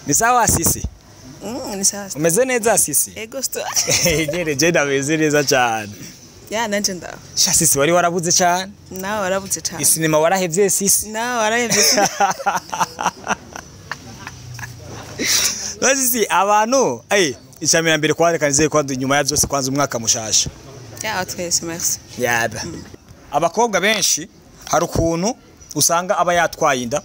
Ni sawa Sisi? Ni sawa. Umeze neza Sisi? Ego sto. Nyene je ndameze neza cyane. Ya nanje ndaho. Sha Sisi wari warabuze cyane. Nawe warabuze cyane. Isinema warahevye Sisi? Nawe warahevye. No Sisi abantu icamira mbere kwareka nizeye kwa nyuma ya byose kwanza umwaka mushasha. Ya twese merci. Yaba. Abakobwa benshi hari ukuntu usanga aba yatwaye inda,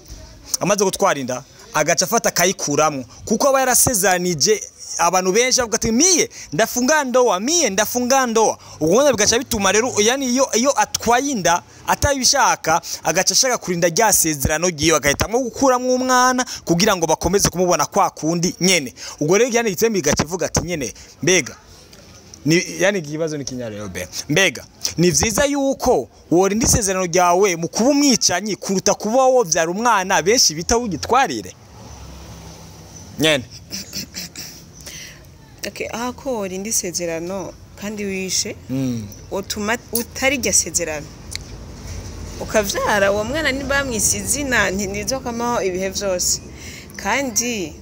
amaze gutwara inda agaca afata akayikuramwo kuko aba yarasezanije abantu benshi avuga ati miye ndafunga ndoa, miye ndafunga ndoa. Ubwo bigaca bituma rero yani iyo atwaye inda atabishaka agaca ashaka kurinda rya sezerano giyo agahitamwo gukuramwo umwana kugira ngo bakomeze kumubona kwa kundi nyene. Ubwo rero yani igitembe bigaca ivuga ati nyene mbega ni yani ikibazo ni kinyarero be mbega ni vyiza yuko worinda isezerano ryawe mu kuba umwicanyi kuruta kuba wovyara umwana benshi bita wugitwarire nyene. Okay, ahako worinda isezerano kandi wishe utuma utari rya sezerano ukavyara uwo mwana ntibamwise izina ntizokamaho ibihe vyose kandi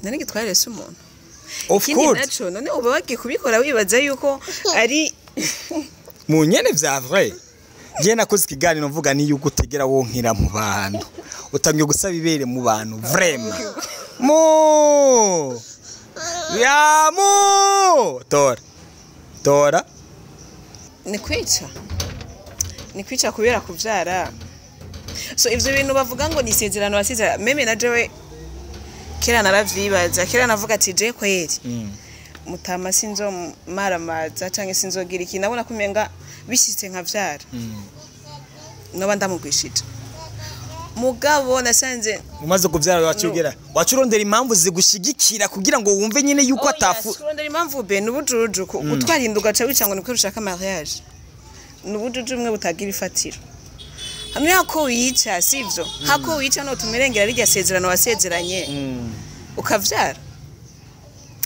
nani gitwarire se umuntu. Of course. Naco none uba wagiye kubikora wibaza yuko ari mu nyene vya vrai. Je nakoze ikiganiro mvuga ni yuko utegera wonkira mu bantu. Utamye gusaba ibere mu bantu vraiment. Mu ya mu tora. Tora. Ni kwica. Ni kwica kubera kuvyara. So ivyo bintu bavuga ngo ni isezerano wasezera meme na jewe kera naravyibaza kera navuga ati je kweri mutama sinzo maramaza canke sinzogira iki nabona kumenga bishitse nkavyara noba ndamugwishije mugabo nasanze umaze kuvyara wacugera wacurondera impamvu zigushigikira kugira ngo wumve nyene yuko atafu urondera impamvu be nubujuju gutwara inda ugaca wica ngo niko rushaka mariage nubujuju umwe butagira ifatiro hamwe hako wica sivyo hako wica no tumerengera rijya sezerano wasezeranye ukavyara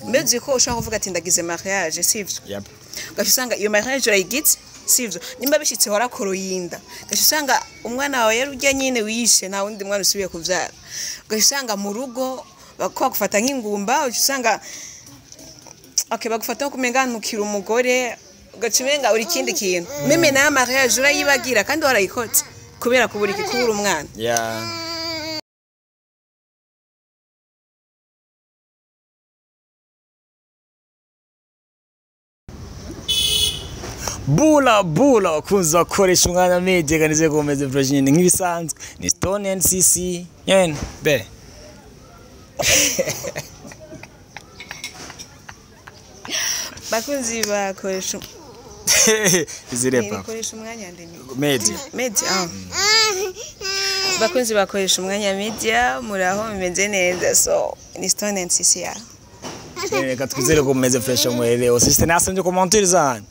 mbezi ko ushaka kuvuga ati ndagize mariage sivyo yep. Ugaca usanga iyo mariage urayigitse sivyo nimba bishitse horakoro yinda ugaca usanga umwana wawe yari urya nyine wishe nta wundi mwana usubiye kuvyara ugaca usanga mu rugo bakagufata nk'ingumba ugaca usanga okay bagufata kumenga ntukira umugore ugaca umenga uri ikindi kintu meme na mariage urayibagira kandi warayikotse kubera kubura iki kubura umwana. Yeah. Bula bula wakunze bakoresha umwanya media kaneze komeze fresh nyine nk'ibisanzwe ni Stone NCC nyene be bakunzi bakoresha izire papa nikoresha umwanya ndeni media media bakunzi bakoresha umwanya media muraho mumeze neza so ni Stone NCC ya reka twizere ko mumeze fresh muherewe sister nasomye commentaire zanyu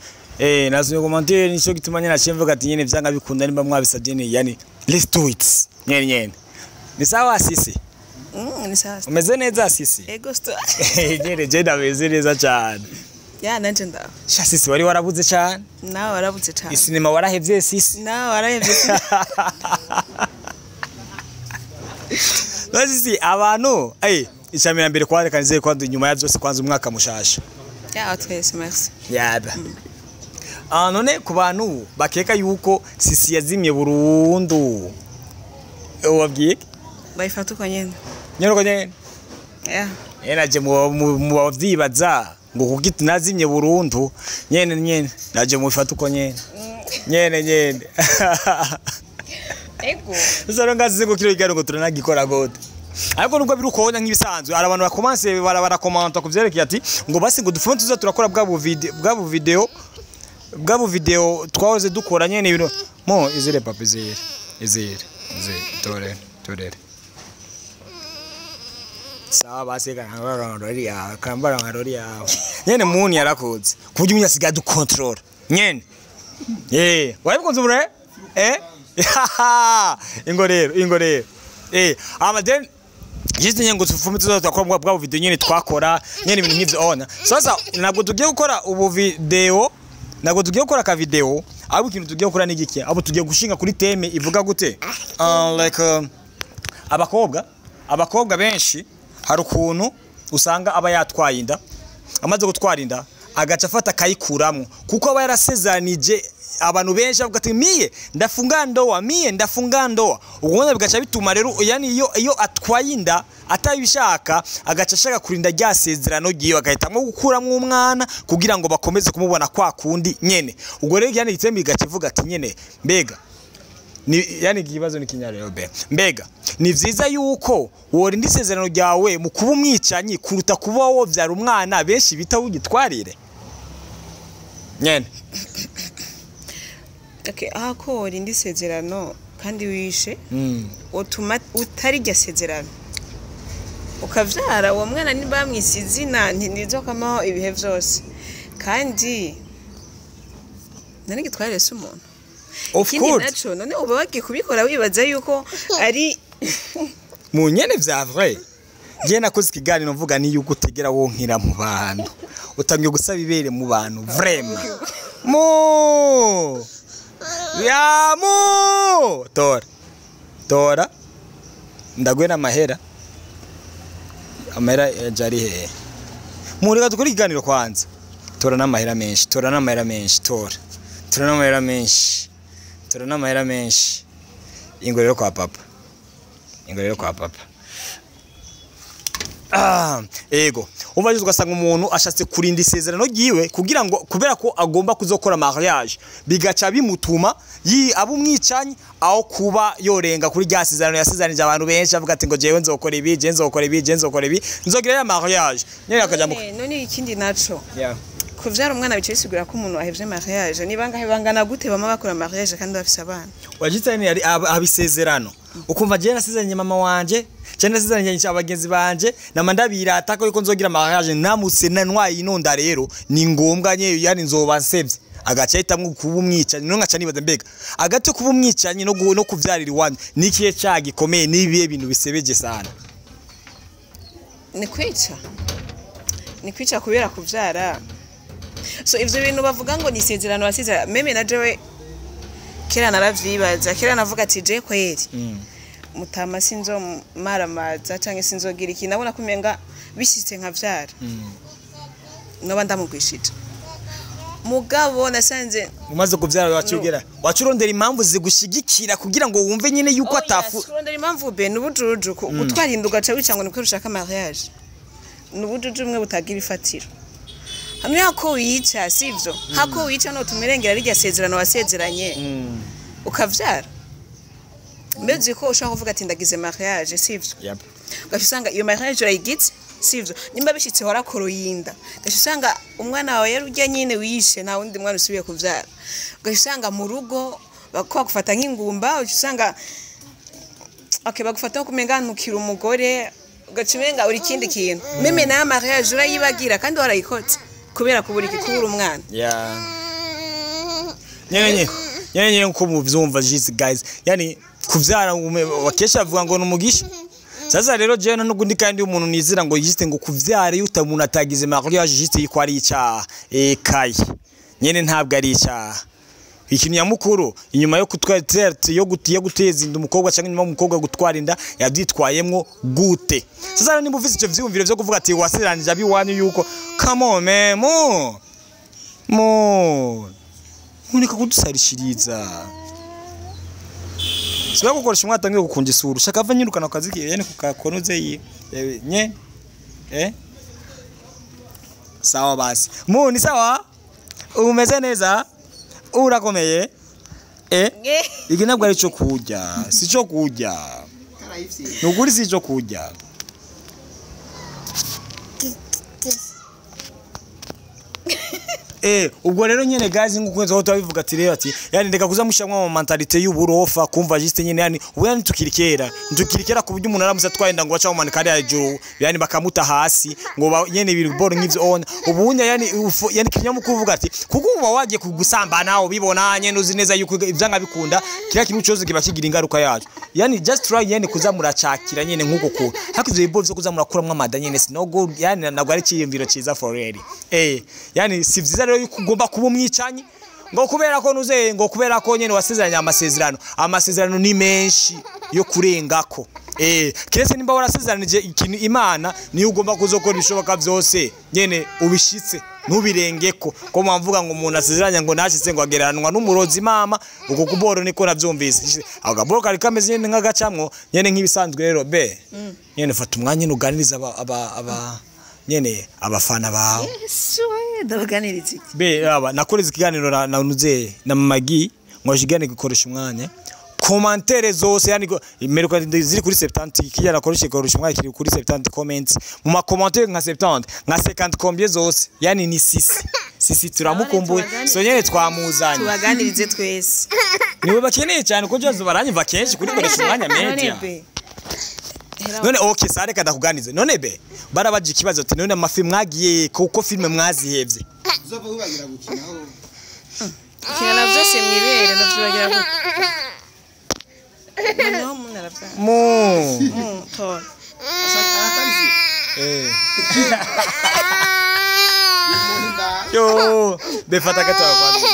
nasomye commentaire nico gituma nyene naciye ati nyene vyanga bikunda nimba mwabisabye ni yani let's do it nyene nyene ni sawa Sisi? Ni sawa. Umeze neza Sisi? Ego sto. Nyene je ndameze neza cyane. Ya nanje ndaho. Sha Sisi wari warabuze cyane. Nawe warabuze cyane. Isinema warahevye Sisi? Nawe warahevye. No Sisi abantu icamira mbere kwareka nizeye kwa nyuma ya byose kwanza umwaka mushasha. Ya twese merci. Yaba. None ku bantu bakeka yuko Sisi yazimye burundu. Wabwiye? Bayifata uko nyene. Nyene uko nyene? Yeah. Naje mu bavyibaza ngo kuki nazimye burundu nyene nyene naje mubifata uko nyene. Nyene nyene. Ego. Sasa ngazi ngo kiro igaro ngo turanagikora gute. Ariko nubwo biri ukonya nk'ibisanzwe hari abantu bakomanse barakomanta kuvyerekeye ati ngo basi ngo dufume tuza turakora bwa video twahoze dukora nyene ibintu mo izire papa izire izire izire torere torere sawa basi kana kambara ngarori yawe nyene muni yarakoze kuburyo umuntu asigaye dukontrola nyene wabikunze bure ingo rero ingo rero ama then just nyene ngo tufume tuza turakora bwa video nyene twakora nyene ibintu nk'ivyo ona sasa ntabwo tugiye gukora ubu video ntabwo tugiye gukora ka video ahubwo ikintu tugiye gukora ni gike abo tugiye gushinga kuri teme ivuga gute like abakobwa Abakobwa benshi hari ukuntu usanga aba yatwaye inda, amaze gutwara inda agaca afata akayikuramwo, kuko aba yarasezeranije abantu benshi avuga ati miye ndafunga ndoa, miye ndafunga ndoa. Ubwo bigaca bituma rero yani iyo atwaye inda atabishaka, agaca ashaka kurinda rya sezerano ryiwe, agahitamwo gukuramwo umwana kugira ngo bakomeze kumubona kwa kundi nyene. Ubwo rero yani igitembe bigaca ivuga ati nyene mbega ni yani ikibazo ni kinyarero be, mbega ni vyiza yuko worinda isezerano ryawe mu kuba umwicanyi kuruta kuba wovyara umwana benshi bita wugitwarire nyene? Okay, aha ko worinda isezerano kandi wishe, utuma utari iryo sezerano ukavyara uwo mwana, ntibamwise izina, ntirizokamaho ibihe vyose, kandi none gitwarire se umuntu? Of Ikindi course. naco, none uba wagiye kubikora wibaza yuko ari Mu nyene vya vrai, je nakoze ikiganiro mvuga ni yuko utegera wonkera mu bantu, utangiye gusaba ibere mu bantu, vraiment mu ya mu tora tora ndagwe n'amahera, amahera jari hehe? Mureka dukore ikiganiro kwanza. Tora n'amahera menshi, tora n'amahera menshi, tora tora n'amahera menshi, tora n'amahera menshi. Ingo rero kwa papa, ingo rero kwa papa. Ah, ego umva rero ugasanga umuntu ashatse kurinda isezerano ryiwe kugira ngo kubera ko agomba kuzokora mariage, bigaca bimutuma yi aba umwicanyi aho kuba yorenga kuri rya sezerano yasezeranije abantu benshi, avuga ati ngo jewe nzokora ibi, jewe nzokora ibi, jewe nzokora ibi, nzogira ya mariage nyene, akaja mu None ikindi naco, yeah. kuvyara umwana bica bisigura ko umuntu ahevye mariage? Ni bangahe, bangana gute bama bakora mariage kandi bafise abana? Wajitse ni ari abisezerano, ukumva jewe nasezeranye mama wanje, je nasezeranye abagenzi banje, nama ndabirata ko yuko nzogira mariage namutse nantwaye inonda, rero ni ngombwa nye yani nzoba nsevye, agaca ahitamwo kuba umwicanyi. None nkaca nibaza, mbega agace kuba umwicanyi no kuvyarira iwanyu ni ikihe caha gikomeye, n'ibihe bintu bisebeje sana? Ni kwica, ni kwica kubera kuvyara. So ivyo bintu bavuga ngo ni isezerano wasezera, même na jewe kera naravyibaza. Kera navuga ati je kweri mutama sinzo maramaza canke sinzogira iki, nabona ko umenga bishitse nkavyara noba ndamugwishije. Mugabo nasanze Umaze kuvyara wacugera wacurondera impamvu zigushigikira kugira ngo wumve nyine yuko atafu. Kurondera impamvu be n'ubujuju, gutwara inda ugaca wica ngo niko ushaka mariage, n'ubujuju bumwe butagira ifatiro. Hamwe hako wica sivyo, hako wica no tumerengera rirya sezerano wasezeranye ukavyara. Mbese ko ushaka kuvuga ati ndagize mariage, sivyo? Yep. Ugaca usanga iyo mariage urayigize, sivyo, nimba bishitse warakoroye inda, ugaca usanga umwana wawe yari urya nyine wishe, nta wundi mwana usubiye kuvyara. Ugaca usanga mu rugo bagufata nk'ingumba, ugaca usanga okay, bagufata nko kumenga ntukira umugore, ugaca umenga uri ikindi kintu. Même nayo mariage urayibagira kandi warayikoze kubera kubura iki? Kubura umwana. Yeah. Nyene nyene nyene nko muvyumva just guys, yani kuvyara wakesha avuga ngo numugisha. Sasa rero jewe n'ugundi kandi umuntu nizira ngo yiste ngo kuvyara iyo umuntu atagize mariage juste yiko ari icaha, ekaye nyene ntabwo ari icaha. Ikintu nyamukuru inyuma yo kutwara yo guteza inda umukobwa cyangwa inyuma y'umukobwa gutwara inda, yabyitwayemwo gute? Sasa rero nimba ufise ivyo vyiyumviro vyo kuvuga ati wasiranije abiwanyu yuko, come on man, mo mo mureka kudusarishiriza. Siba gukoresha umwata ngiye gukunja isura, ushaka ava nyirukana ku kazi kiwe, yani kukakonoze yi nye sawa basi mu ni sawa, umeze neza, urakomeye. Iki ntabwo ari cyo kurya, si cyo kurya, ni ukuri si cyo kurya. Ubwo rero nyene guys, nkuko nzo tubivuga ati rero ati yani ndeka kuzamushamwa mu mentalité y'uburofa, kumva juste nyene yani ubu yani tukirikera tukirikera ku buryo umuntu aramutse atwaye inda ngo baca bamumanika hariya hejuru, yani bakamuta hasi ngo nyene ibintu boro nk'ivyo ona ubunya yani yani kinyamukuru uvuga ati kuko uba wagiye kugusambana ubibona nyene uzi neza yuko ivyanga bikunda kiriya kintu cyose kiba kigira ingaruka yaco, yani just try nyene kuzamuracakira nyene nkuko ko hako ivyo biboro vyo kuzamurakuramwo amada nyene si no good, yani ntabwo ari iciyumviro ciza for real. Yani si vyiza rero yuko ugomba kuba umwicanyi ngo kubera ko nuze ngo kubera ko nyene wasezeranye amasezerano. Amasezerano ni menshi yo kurengako. Kiretse nimba warasezeranije ikintu Imana, niyo ugomba kuzokora ibishoboka byose nyene ubishitse, ntubirengeko. Ko mwamvuga ngo umuntu asezeranya ngo nashitse ngo agereranwa n'umurozi mama, uko kuboro niko navyumvise. Ako gaboro kari kameze nyene nk'agacamwo nyene nk'ibisanzwe. Rero be nyene fata umwanya uganiriza aba nyene abafana bawe. Yesu we, ndabaganiriza iki? Be aba nakoreze ikiganiro na Nuzeye na Magi ngo shigane gukoresha umwanya, commentaire zose yani imeruka ziri kuri 70, kijya nakoresha koresha umwanya kiri kuri 70 comments, mu ma commentaire nka 70 nka 50 combien zose yani ni sisi sisi turamukumbuye, so nyene twamuzanye. Tubaganirize twese. Niwe bakeneye cyane ko byose baranyumva kenshi kuri koresha umwanya media. None be. None okay, sare kada kuganize. None be barabaje ikibazo ati none amafi mwagiye kuko filme mwazihevye? Uzova wibagira gukinaho. Kina na vyose mwibere, ndavyibagira gute? Noneho umuntu aravyara. Mu Tora. Aratarizi. Yo, befata kata kwanza.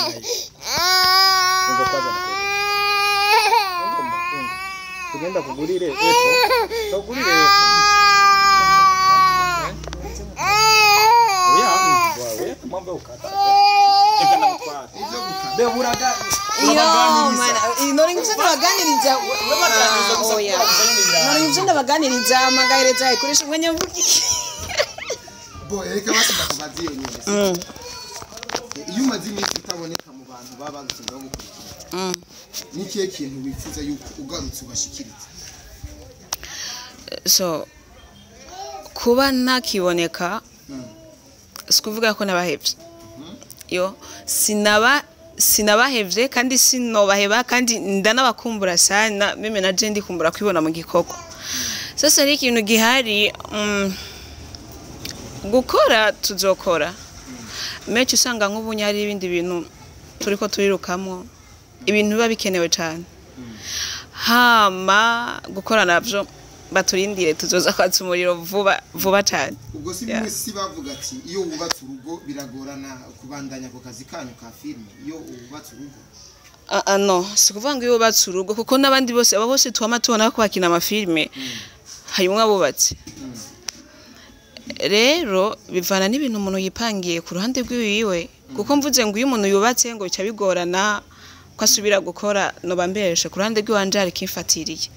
Ngo kwanza nakwereka. Ngo ngo. Tugenda kugurire epfo. Tugurire epfo. Oya, oya, mambo ukata. Eka ndagutwara. Ibyo gukata. Be buraga. Iyo mana, none ngivyo ndabaganiriza. Baganiriza gusa. Oya. Kuko nyine ibirayi. None ngivyo ndabaganiriza amagahereza ikoresha umwanya mvuga iki? Bo reka basi ndakubaza iyo nyene. Iyo umaze iminsi utaboneka mu bantu baba bagusiga bagukurikira, ni ikihe kintu wifuza yuko ugarutse ubashikiriza? So kuba ntakiboneka si kuvuga ko nabahevye. Yo sinabahevye kandi sinobaheba, kandi ndanabakumbura sana, même na je ndikumbura kwibona mu gikorwa. Sasa ari ikintu gihari, gukora tuzokora menshi, usanga nk'ubu hari ibindi bintu turiko turirukamwo, ibintu biba bikenewe cyane. Hama gukora navyo baturindire, tuzoza kwatsa umuriro vuba vuba cyane. Ubwo si bimwe si bavuga ati iyo wubatse urugo biragorana kubandanya ako kazi kanyu ka filime, iyo wubatse urugo? Ah, ah, no si ukuvuga ngo iyo wubatse urugo, kuko n'abandi bose, abo bose twama tubona ko bakina amafilime harimwo abubatse. Rero bivana n'ibintu umuntu yipangiye ku ruhande rw'iwiwe, kuko mvuze ngo iyo umuntu yubatse ngo bica bigorana ko asubira gukora, noba mbeshe. Ku ruhande rw'iwanje hari kimfatiriye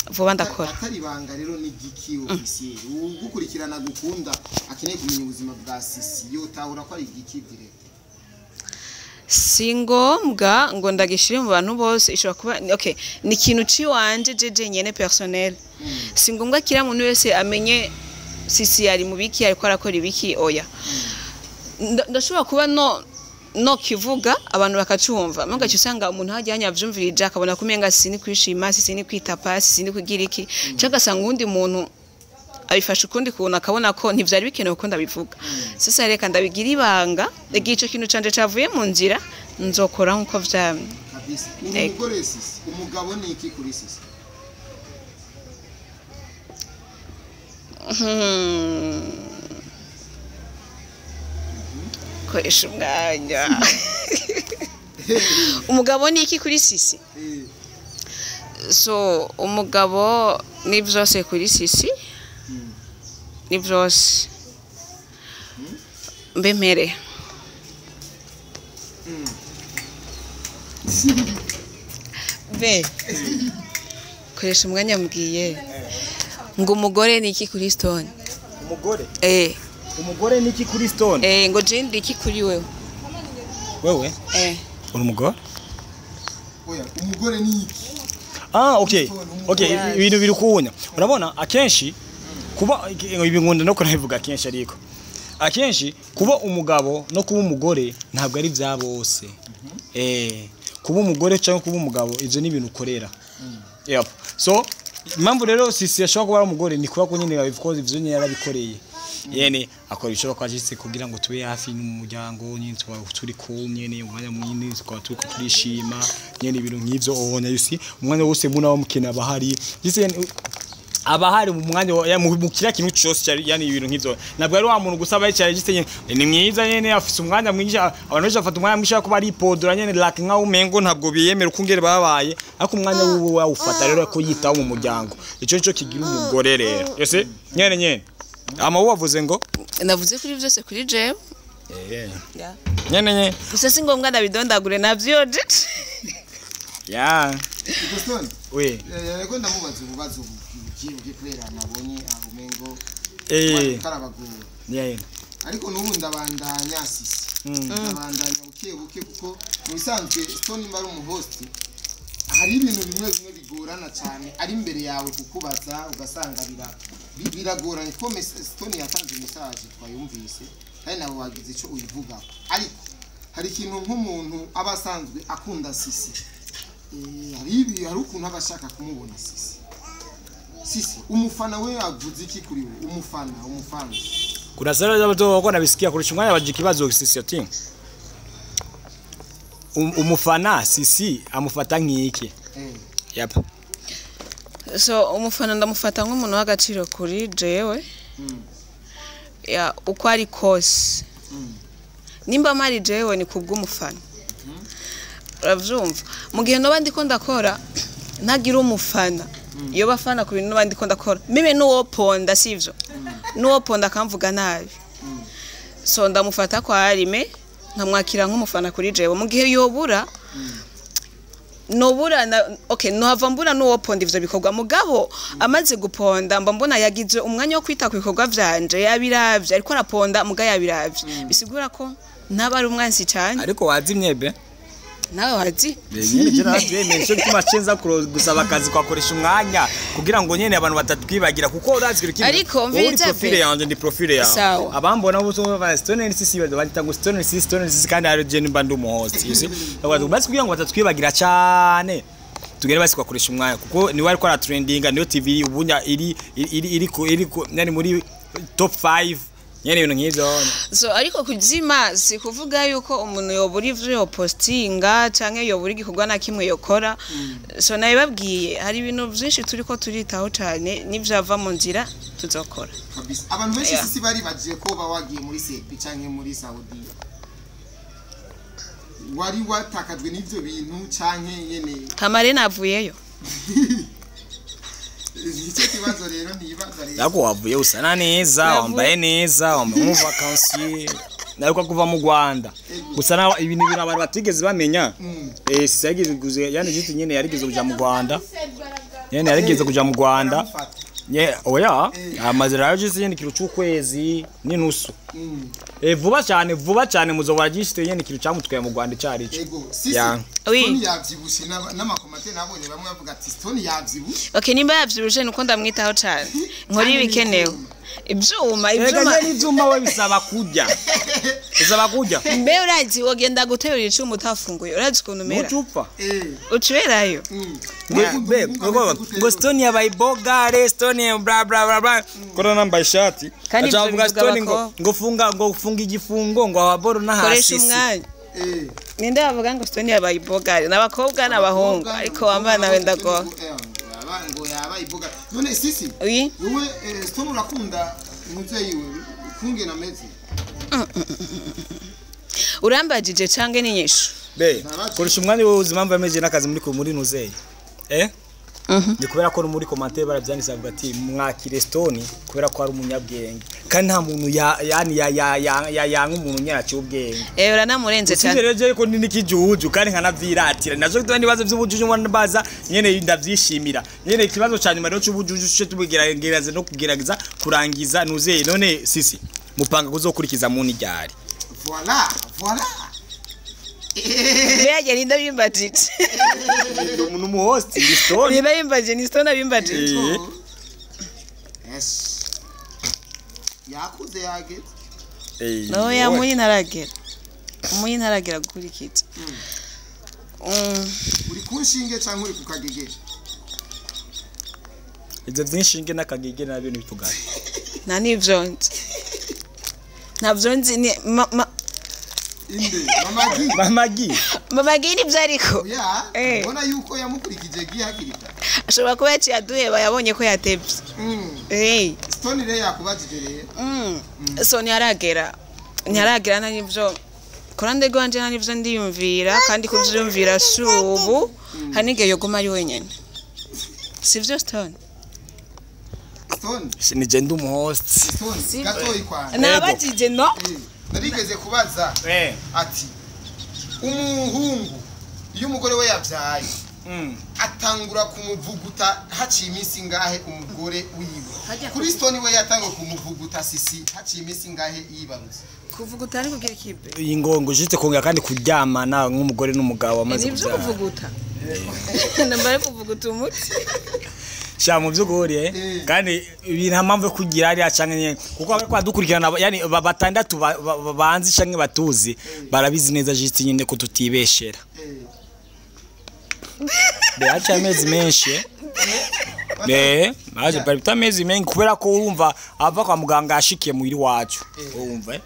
vuba, ndakora. Atari ibanga rero, ni giki officiel ugukurikirana gukunda akeneye kumenya ubuzima bwa Sisi yotahura ko ari igiki direct? Si ngombwa ngo ndagishire mu bantu bose, ishobora kuba okay, ni ikintu ciwanje jeje nyene personnel. Si ngombwa kira muntu wese amenye Sisi ari mu biki, ariko arakora ibiki, oya. Ndashobora kuba no kivuga abantu bakacumva, mugaca usanga umuntu hajya yavyumvirije akabona kumenga sini kwishima, sini kwitapa, sini kugira iki, cyangwa agasanga uwundi muntu abifashe ukundi kuntu, akabona ko ntivyari bikenewe ko ndabivuga. Sasa reka ndabigira ibanga, igihe ico kintu canje cavuye mu nzira nzokora nkuko vyamye. Kabisa. Uri Yego. umugore Sisi, umugabo ni iki kuri Sisi? Koresha umwanya, umugabo ni iki kuri Sisi? So umugabo ni vyose kuri Sisi, ni vyose mbe mpere be. Koresha umwanya, mbwiye ngo umugore ni iki kuri Stone? Umugore? Eh. Umugore ni iki kuri Stone? Eh, ngo je ndi iki kuri wewe? Wewe? Eh. Uri umugore? Oya, umugore ni iki? Ah, okay. Okay, ibintu biri kuwunya. Urabona akenshi kuba ibi nkunda no kunabivuga kenshi, ariko akenshi kuba umugabo no kuba umugore ntabwo ari bya bose. Kuba umugore cyangwa kuba umugabo, ivyo ni ibintu ukorera. Yep. So impamvu rero Sisi yashobora kuba ari umugore ni kuba ko nyine babikoze, ivyo nyine yarabikoreye. Yene akora ibishoboka kwajitse kugira ngo tube hafi n'umuryango nyine, tuba turi kumwe nyene umwanya munini, tukaba turiko turishima nyene, ibintu nk'ivyo. Obona you see, umwanya wose muna wamukena bahari. Gise Aba hari mu mwanya mu kira kintu cyose, yani ibintu nk'ivyo. Ntabwo ari wa muntu gusa aba yicaye giste nyene, ni mwiza nyene, afise umwanya mwinshi. Abantu benshi bafata umwanya mwinshi ko baripodora nyene, like nkaho umengo ntabwo biyemera uko ngere babaye, ariko umwanya wiwe wawufata rero ko yitaho mu muryango. Ico nico kigira umugore rero yose nyene nyene. Ama wavuze ngo Navuze kuri byose kuri jewe. Yeah. Nyene nyene. Gusa si ngombwa ndabidondagure navyo. Ya. Stone. We. Reko ndamubaza ububazo bugiye kubera nabonye aho umengo karabagora. Yeah. Ariko n'ubu ndabandanya sisi. Ndabandanya buke buke, kuko mu bisanzwe Stone mba ari umuhost, hari ibintu bimwe bimwe bigorana cyane ari imbere yawe kukubaza, ugasanga biragoranye, kuko Stone yatanze message twayumvise kandi nawe wagize icyo uyivuga, ariko hari ikintu nk'umuntu aba asanzwe akunda sisi, hari ibi, hari ukuntu aba ashaka kumubona sisi. Sisi, umufana we avuze iki kuri we? Umufana Kuna sala za wako nabisikia kurusha umwanya baje ikibazo sisi ati umufana sisi amufata nk'iki? Yep. So umufana ndamufata nk'umuntu w'agaciro kuri jewe. Ya, uko ari kose, nimba mari jewe ni kubw'umufana, uravyumva? Mu gihe noba ndiko ndakora ntagira umufana, iyo bafana ku bintu noba ndiko ndakora, mime n'uwo ponda sivyo, n'uwo ponda akamvuga nabi. So ndamufata kwa arime, nkamwakira nk'umufana kuri jewe. Mu gihe yobura nobura na, okay, nohava mbura n'uwo ponda ivyo bikorwa, mugabo amaze guponda mba mbona yagize umwanya wo kwita ku bikorwa vyanje, yabiravye, ariko araponda muga yabiravye, bisigura ko ntaba ari umwansi cyane. Ariko wazimye be. Nawe wazi. Nyene je navyemeye, nico gituma cenza gusaba akazi kwakoresha umwanya kugira ngo nyene abantu batatwibagira, kuko urazi kiri kimwe. Ariko Wowe uri mviriza profile pe. yanje, ndi profile yawe. Sawa. Abambona bose ba Stone CC bandita ngo Stone CC, Stone CC, kandi ari je nimba ndi umuhost, you see. Basi kugira ngo batatwibagira cyane, tugere basi kwakoresha umwanya, kuko niwe ariko aratrendinga, niyo TV ubunya iri yani muri top 5 nyene, ibintu nk'ivyo. So ariko kuzima si kuvuga yuko umuntu yobura ivyo yopostinga canke yobura igikorwa na kimwe yokora. So nabibabwiye, hari ibintu vyinshi turiko turitaho cane, n'ivyava mu nzira tuzokora. Kabisa, abantu benshi sisi bari bagiye ko ba wagiye muri Sepi canke muri Saudi, wari watakajwe n'ivyo bintu canke nyene? Kamare navuyeyo. Nicyo kibazo rero nibaza rero. Ariko wavuye usana neza, wambaye neza, wambaye nk'umuvakansiye. Ariko kuva mu Rwanda gusa nawe ibintu abantu batigeze bamenya. Sisi yarigeze yani jiti nyene yarigeze kuja mu Rwanda. Nyene yarigeze kuja mu Rwanda. Aramufata. Nye oya, amaze rero jiti nyene kiro c'ukwezi n'inusu. Vuba cyane, vuba cyane muzobora jiti nyene kiro camutwaye mu Rwanda icarico. Ego sisi. Ya. Oui. Stone yavyibushe, n'amakomate nabonye bamwe bavuga ati Stone yavyibushe. Okay, nimba yavyibushe nuko ndamwitaho cane, nkora ibikenewe, ivyuma Ega ivyuma. nyene ivyuma we bisaba kurya. Bisaba kurya. Mbe urazi wogenda guterura icuma utafunguye, urazi ukuntu umera? Mucupfa. Ucuberayo. Ngo be ngo Stone yabaye bogare, Stone bla bla bla bla, kora nambaye ishati. Kandi Aca ivyo avuga bivuga Stone ngo abakobwa. ngo funga igifungo ngo ababoro Koresha n'ahasisi. umwanya. Ninde bavuga ngo Stone yabaye ibogari? N'abakobwa n'abahungu, ariko wambana nawe ndagoha. Ngo yabaye iboga none sisi? Oui. Wowe Stone urakunda umuvyeyi we kungena ameze? Urambajije canke n'inyishu? Be koresha umwanya wowe, uzi impamvu yameje n'akazi muri nuzeye, ni kubera ko no muri commentaire barabyanditse, bavuga ati mwakire Stone kubera ko ari umunyabwenge, kandi nta muntu ya yani ya ya ya ya yanga umuntu nyiraciye ubwenge. Uranamurenze Usibye cyane. rero jewe ko ndi n'ikijuju kandi nkanavyiratira, nazo tuba nibazo vy'ubujuju mbona baza nyene ndavyishimira nyene. Ikibazo ca nyuma rero c'ubujuju cyo tubigerageza no kugerageza kurangiza nuzeye. None sisi mupanga kuzokurikiza muni ryari? Voilà, voilà. Mbega ninde abimbajije? Umuntu umuhost ndi Stone. Ninde abimbajije? Ni Stone abimbajije. Yes, yakuze yageze. Oya, muyi ntaragera, umuyi ntaragera gukurikiza. Uri ku nshinge canke uri ku kagegere? Ivyo vy'inshinge n'akagege nabyo ntibitugane. Nta n'ivyo nzi, ntavyo nzi ni Inde mama Gi? Mama Gi. Mama Gi nivyo ariko. Ya. Eh. Mbona yuko yamukurikije Gi hakiri kare. Ashobora kuba yaciye aduheba, yabonye ko yatevye. Hey. Stone rero yakubajije rero. So ntiharagera nta nivyo kurande rwanje, nta nivyo ndiyumvira, kandi kuvyiyumvira si ubu. Hari n'igihe yoguma ari wenyene, sivyo, Stone? Stone. Nije ndi umuhost. Stone, gatoyi kwanjye. Nabajije no. Narigeze kubaza ati umuhungu iyo umugore we yabyaye atangura kumuvuguta haciye iminsi ingahe umugore wiwe? Kuri Stone we yatanguye kumuvuguta Sisi haciye iminsi ingahe yibarutse? Kuvuguta ni kugira ikipe. Iyi ngongo jite kongera kandi kuryamana nk'umugore n'umugabo bamaze Nivyo. kubyara. Kuvuguta nambare, kuvuguta umuti. Sha, mu by'ukuri kandi ibi nta mpamvu yo kugira hariya canke nyene, kuko bariko badukurikirana yani batandatu banzi canke batuzi barabizi neza juste nyene ko tutibeshera. Be amezi menshi haje bari amezi menshi, kubera ko urumva ava kwa muganga ashikiye muhiri wacu, urumva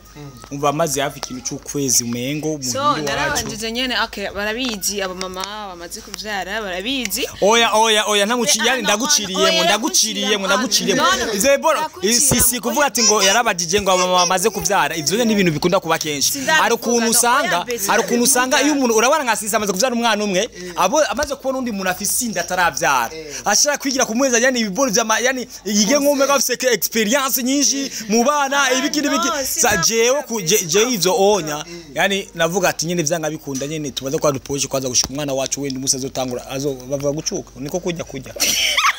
umva amaze hafi ikintu c'ukwezi umengo So muhiri wacu. Narabanjije nyene, okay, barabizi, aba mama bamaze kuvyara barabizi. Oya, oya, oya, ntamuci yani. No, Ndaguciriyemo. oya, Ndaguciriyemo. ndaguciramo. Ndaguciriyemo. No, no, Ivyo boro ndaguciramo. si kuvuga ati ngo yarabajije ngo aba mama bamaze kuvyara, ivyo ni ibintu bikunda kuba kenshi. Sindabivuga, Hari ukuntu no, usanga oya, besi, hari ukuntu usanga ndabivuga. iyo umuntu, urabona nka Sisi amaze kuvyara umwana umwe, abo amaze kubona undi muntu afise inda ataravyara, ashaka kwigira kumuheza, yani ibiboro vyama, yani yige nk'umwe afise experience nyinshi mu bana, ibiki n'ibiki. No, Sa sinavuga, jewe ku besi, jewe ivyo onya, yani navuga ati nyene vyanga bikunda nyene tubaze kwa dupoje kwanza gushika umwana wacu wenda umunsi azotangura azo bavuga gucuka niko kujya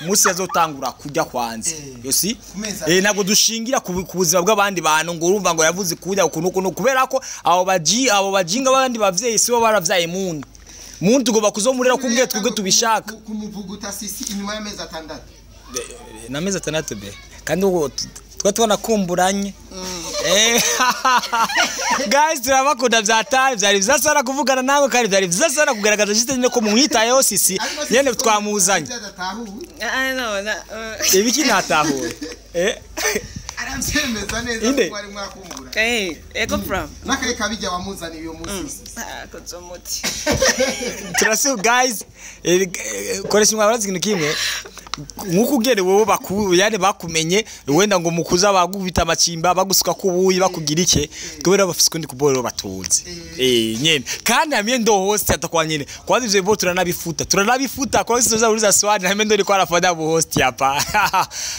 umunsi azotangura kujya kwanza yosi. Ku mezi. Ntabwo dushingira ku buzima bw'abandi bantu ngo urumva ngo yavuze kujya ukuntu ukuntu, kubera ko abo bajinga b'abandi bavyeyi sibo baravyaye. Muntu tugomba kuzomurera kumwe twebwe tubishaka. Kumuvuguta Sisi inyuma y'amezi 6. N'amezi 6 be, kandi ubwo twa twanakumburanye. Guys, turabakunda byataye. Byari byiza sana kuvugana nawe, kandi byari byiza sana kugaragaza juste nyine ko mumwitayeho Sisi nyene twamuzanye. Adatahuwe. Ah, no, na Ibiki ntatahuye? Arabyemeza neza. Inde? Ko ari mwakumbura. Ego from. N'akaye kabijya wamuzaniye uyo munsi Sisi. Ah, koze umuti. Turasi guys, koresha umwabarazi ikintu kimwe nkuko ugere wowe baku yani bakumenye wenda ngo mukuza bagubita amacimba, bagusuka kubuyi, bakugira iki, kubera bafise ukundi kuborero batuzi nyene. Kandi amie ndo host atakuwa nyene kwanza ivyo bibo turanabifuta kwa sisi uliza swali na mimi ndo nilikuwa nafanya bu host hapa.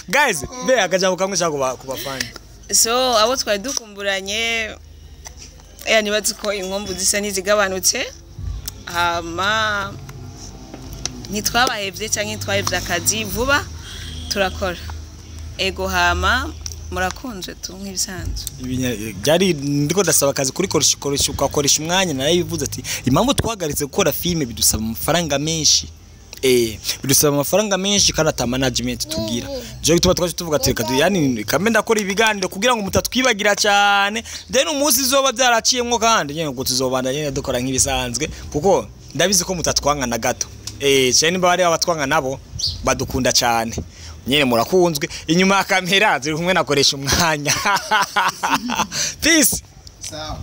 Guys, be akajambo kamwe shaka kubafanya. So abo twari dukumburanye, nibazi ko inkombu zisa n'izigabanutse, hama ntitwabahevye canke ntitwahevye akazi, vuba turakora. Ego, hama murakunzwe tu nk'ibisanzwe. Byari ndiko ndasaba akazi kuri koresha koresha ukakoresha umwanya. Narabivuze ati impamvu twahagaritse gukora filime bidusaba amafaranga menshi, bidusaba amafaranga menshi kandi ata management tugira. Je gituma twaje tuvuga ati reka yani kambe ndakora ibiganiro kugira ngo mutatwibagira cyane, then umunsi izoba byaraciyemwo kandi nyene ngo tuzobanda nyene dukora nk'ibisanzwe, kuko ndabizi ko mutatwanga na gato. Cyane nimba bari abatwanga nabo badukunda cyane nyene. Murakunzwe. Inyuma ya kamera ziri kumwe nakoresha umwanya. Peace. Sawa.